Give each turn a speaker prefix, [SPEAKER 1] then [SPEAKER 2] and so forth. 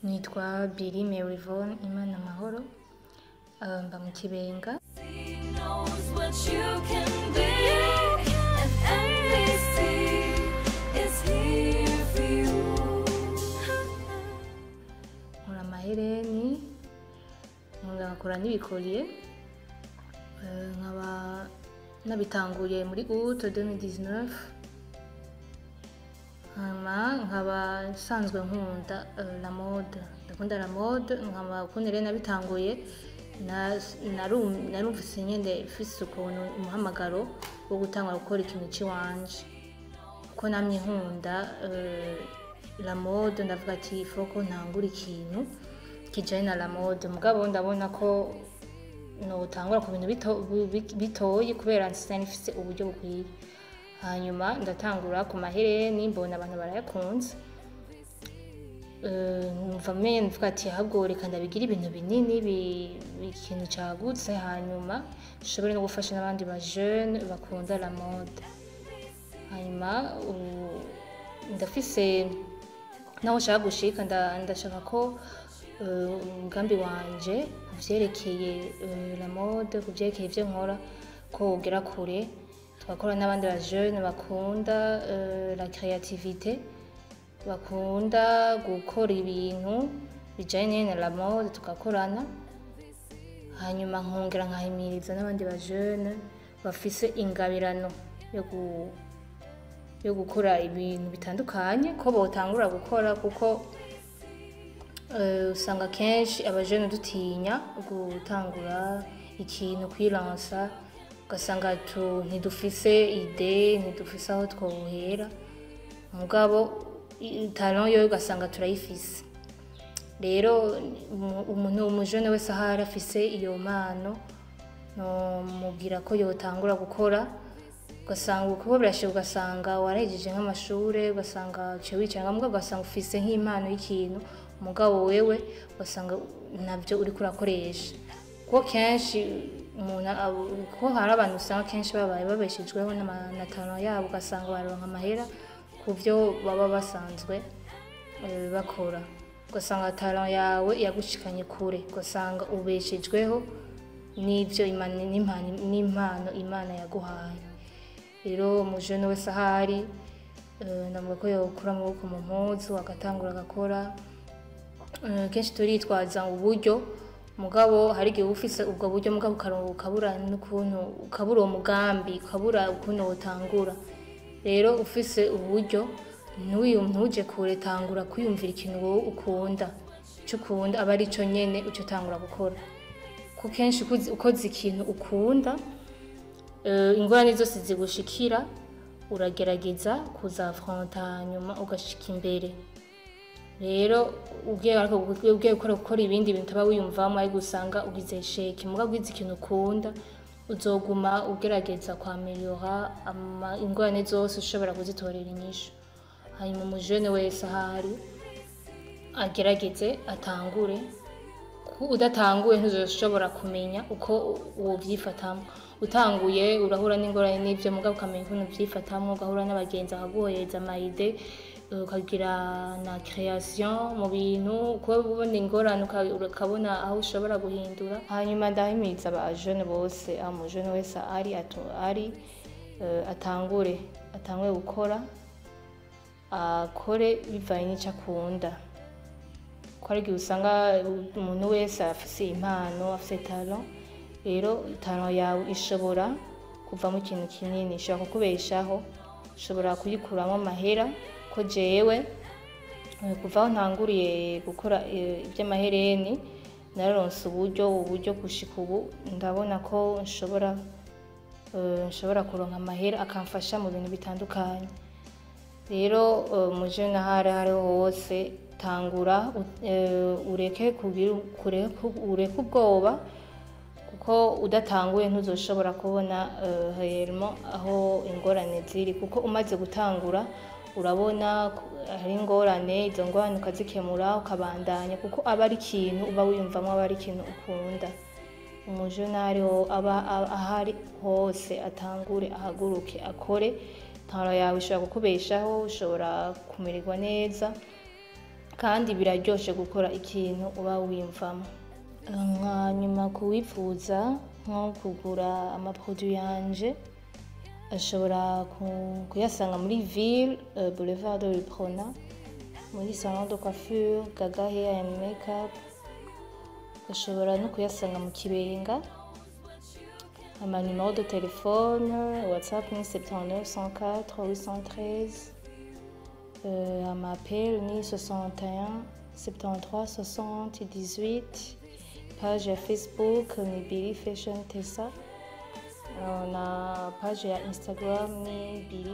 [SPEAKER 1] Nitwa Billy Maryvonne Imana Mahoro, mba mu Kibenga.
[SPEAKER 2] Knows what you can be, and NBC is here for you.
[SPEAKER 1] Nkora amahereni, nkakora n'ibicollier, nkaba nabitanguye muri août 2019. Hama nkaba nsanzwe nkunda la mode, ndakunda la mode. Nkaba ukuntu rero nabitanguye, narumvise nyene mfise ukuntu umuhamagaro wo gutangura gukora ikintu ciwanje, kuko namye nkunda la mode. Ndavuga ati faut ko ntangura ikintu kijanye na la mode, mugabo ndabona ko notangura ku bintu bitoyi kubera sinari mfise uburyo bukwiye. Hanyuma ndatangura ku mahereni, mbona abantu barayakunze. Numva menye mvuga ati ahubwo reka ndabigira ibintu binini, ikintu cagutse, hanyuma nshobore no gufasha n'abandi ba jeune bakunda la mode. Hanyuma ndafise naho nshaka gushika. Ndashaka ko umugambi wanje ku vyerekeye la mode, ku vyerekeye ivyo nkora, ko wogera kure, tugakora n'abandi ba jeune bakunda la créativité, bakunda gukora ibintu bijanye na la mode, tugakorana. Hanyuma nkongera nkahimiriza n'abandi ba jeune bafise ingabirano yo gukora ibintu bitandukanye ko botangura gukora, kuko usanga kenshi abajene dutinya gutangura ikintu, kwilansa, ugasanga ntidufise idée, ntidufise aho twohera, mugabo talent yo ugasanga turayifise. Rero umuntu, umujene wese ahari afise iyo mpano, nomubwira ko yotangura gukora. Ugasanga kuko birashika ugasanga warahejeje nk'amashure, ugasanga uciye wicara, mugabo ugasanga ufise nk'impano y'ikintu, mugabo wewe ugasanga ntabyo uriko urakoresha, kuko kenshi umuntu kuko hari abantu usanga kenshi babaye babeshejweho na talent yabo, ugasanga baronka amahera ku byo baba basanzwe bakora, ugasanga talent yawe yagushikanye kure, ugasanga ubeshejweho n'ibyo n'impano Imana yaguhaye. Rero umujene wese ahari, ndavuga ko yokura amaboko mu mpuzu agatangura agakora. Kenshi turitwaza uburyo, mugabo hari igihe uba ufise ubwo buryo, mugabo ukabura n'ukuntu, ukabura uwo mugambi, ukabura ukuntu wotangura. Rero ufise uburyo, ntuje kure, tangura kwiyumvira ikintu wowe ukunda, ico ukunda aba ari co nyene uca utangura gukora, kuko kenshi ukoze ikintu ukunda, ingorane zose zigushikira uragerageza kuzafronta, hanyuma ugashika imbere. Rero ugiye, ariko ugiye gukora ibindi bintu utaba wiyumvamo, ariko usanga ugize échec. Mugabo ugize ikintu ukunda, uzoguma ugerageza kwameliora, ingorane zose ushobora kuzitorera inyishu. Hanyuma umujene wese ahari agerageze atangure, kuko udatanguye ntuzoshobora kumenya uko wovyifatamwo. Utanguye urahura n'ingorane n'ivyo, mugabo ukamenya ukuntu uvyifatamwo, ugahura n'abagenzi bakaguhereza ama idées, ukagira na création mu bintu, kuba ubona ingorane ukabona aho ushobora guhindura. Hanyuma ndahimiriza aba jeune bose, aho umujene wese ari atangure gukora, akore bivanye n'ico akunda, ko hari igihe usanga umuntu wese afise impano, afise talent. Rero talent yawe ishobora kuvamo ikintu kinini, ishobora kukubeshaho, ushobora kuyikuramo amahera. Ko jewe kuva aho ntanguriye gukora ivy'amahereni, nararonse uburyo. Gushika ubu ndabona ko nshobora kuronka amahera akamfasha mu bintu bitandukanye. Rero umujene aho ari ariho hose, tangura, ureke kugira ureke ubwoba, kuko udatanguye ntuzoshobora kubona réellement aho ingorane ziri, kuko umaze gutangura urabona hari ingorane, izo ngorane ukazikemura, ukabandanya, kuko aba ari ikintu uba wiyumvamwo, aba ari ikintu ukunda. Umujene aba ahari hose atangure, ahaguruke, akore. Talent yawe ishobora kukubeshaho, ushobora kumererwa neza. Kandi biraryoshe gukora ikintu uba wiyumvamo. Nka nyuma kuwifuza nko kugura amaproduit yanje, ashobora kuyasanga muri ville, boulevard de l'Uprona, muri salon de coiffure Gaga Hair and Makeup. Ashobora no kuyasanga mu Kibenga. Ama numéro de téléphone, WhatsApp ni 79 104 813, ama appel ni 61 73 60 18. Page ya Facebook ni Billy Fashion Tessa, na page ya Instagram ni Billy.